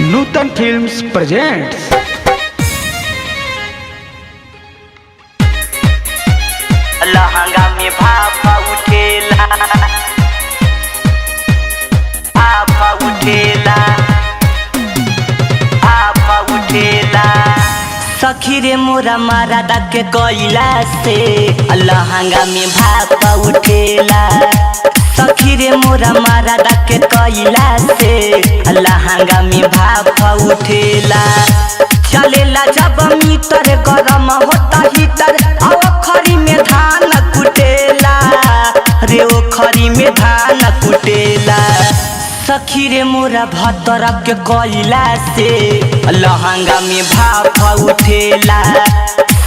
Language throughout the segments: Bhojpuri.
Nutan films presents. लहंगा में भापा उठेला, भापा उठेला, भापा उठेला। सखी रे मोरा मारा के कोइला से लहंगा में भापा उठेला। सखी रे मोरा मारा के कोइला से लहंगा में भापा उठेला। चलेला जब मीटर गरम होता हीटर, खरी में धान कुटेला रे, ओ खरी में धान कुटेला। सखी रे मोरा भतर के कोइला से लहंगा में भाप उठेला।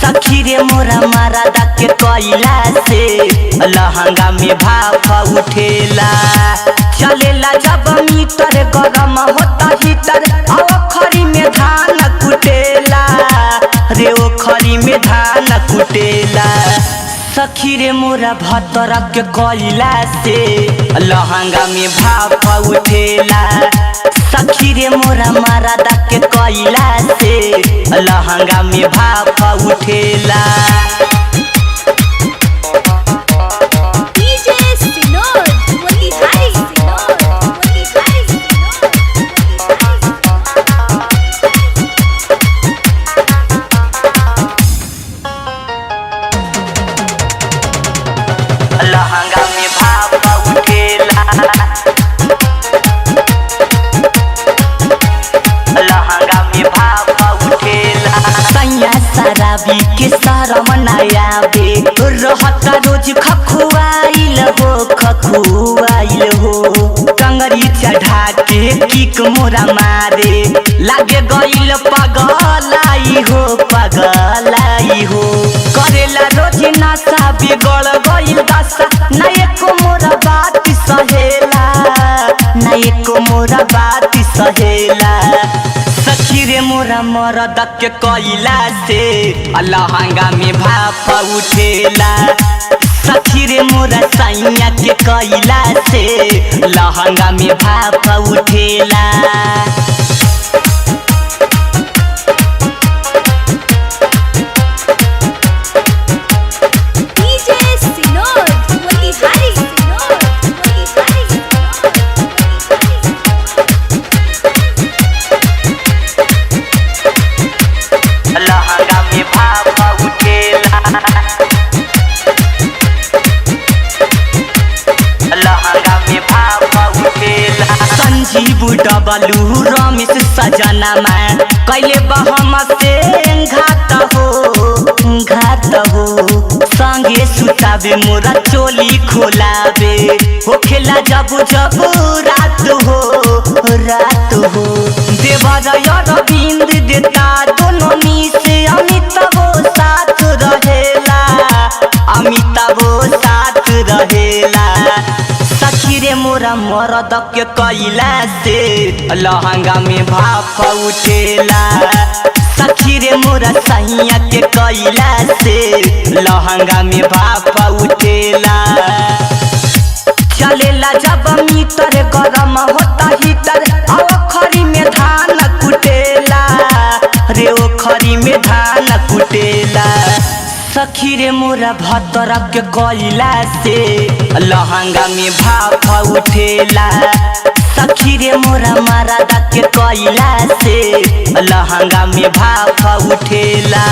सखी रे मोरा मरदा के कोइला से लहंगा में भाप उठेला। चलेला जब मीटर गरम होता हीटर, खरी में धान कुटेला रे, ओ खरी में धान कुटेला। सखी रे मोरा भतर के कोइला से लहंगा में भाप उठेला। सखी रे मोरा मरदा के कोइला से लहंगा में भाप उठेला। DJ Sinod, Motihari Sinod, Motihari Sinod, Motihari. लहंगा में भाप उठेला, लहंगा में भाप उठेला। सैया शराबी के शरम नयाबे, रहता रोज खखुआइल हो, खखुआइल हो। कंगरी चढ़ा के किक मोरा मारे, लागे गइल पगलाई हो, पगलाई हो। करेला रोज नशा, बिगड़ गइल दशा, ना एको मोरा बात सहेला, ना एको मोरा बात सहेला। सखी रे मोरा मरद के कोइला से लहंगा में भाप उठेला। सखी रे मोरा सैया के कोइला से लहंगा में भाप उठेला। DJ Sinod, Motihari Sinod, Motihari Sinod, Motihari. लहंगा में भाप उठेला, लहंगा में भाप उठेला। संजीव डबलू रमेश सजना में कैले बहम से घात हो, घात हो। संगे सुतावे मोरा चोली खोलावे, होखेला जब जब रात हो, रात हो। देवर अरविंद देता दोनों मिस, अमिताभ साथ रहेला, अमिताभ साथ रहेला। सखी रे मोरा मरद के कैला से लहंगा में भाप उठेला। सखी रे मोरा सैया के कैला से लहंगा में भाप उठेला। चलेला जब मीटर गरम होता हीटर, खरी में धान कुटेला रे, ओ खरी में धान कुटेला। सखी रे मोरा भतर के कोइला से लहंगा में भाप उठेला। सखी रे मोरा मरदा के कोइला से लहंगा में भाप उठेला।